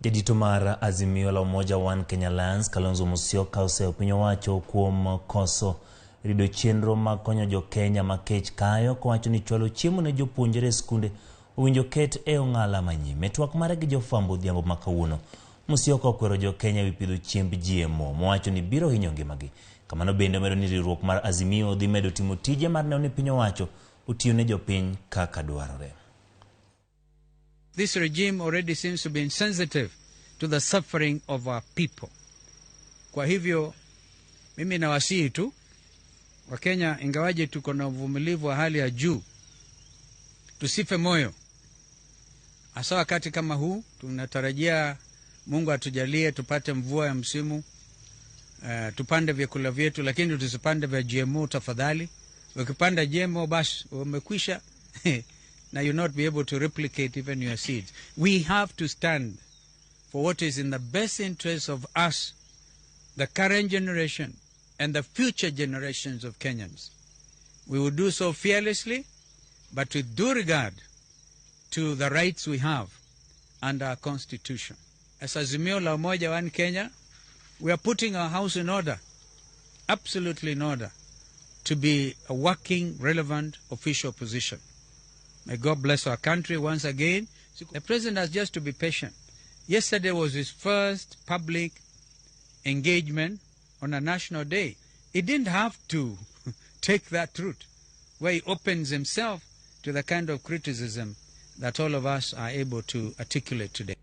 Jadito mar Azimio la Umoja One Kenya Alliance Kalonzo Musyoka oseyo piny owacho kuom koso rido chenro mag konyo jo-Kenya ma kech kayo kowacho ni chwalo chiemo ne jopuonjre e skunde owinjo ket e ong'ala manyime. Twak mare gi jofwambo odhiambo ma kawuono, Musyoka okwero jo-Kenya ewi pidho chiemb GMO mowacho ni biro hinyo ngimagi. Kamano bende omedo ni riwruok mar Azimio dhi medo timo tije mar neno ni piny owacho otiyo ne jopiny kaka dwarore. This regime already seems to be insensitive to the suffering of our people. Kwa hivyo mimi nawasihi tu Wakenya, ingawaje tuko na uvumilivu wa hali ya juu, tusife moyo, hasa wakati kama huu. Tunatarajia Mungu atujalie tupate mvua ya msimu, tupande vyakula vyetu, lakini tusipande vya GMO tafadhali. Ukipanda GMO basi umekwisha na you not be able to replicate even your seeds. We have to stand for what is in the best interest of us, the current generation, and the future generations of Kenyans. We will do so fearlessly, but with due regard to the rights we have under our Constitution. As Azimio la Umoja One Kenya, we are putting our house in order, absolutely in order, to be a working, relevant official position. May God bless our country once again. The president has just to be patient. Yesterday was his first public engagement on a national day. He didn't have to take that route where he opens himself to the kind of criticism that all of us are able to articulate today.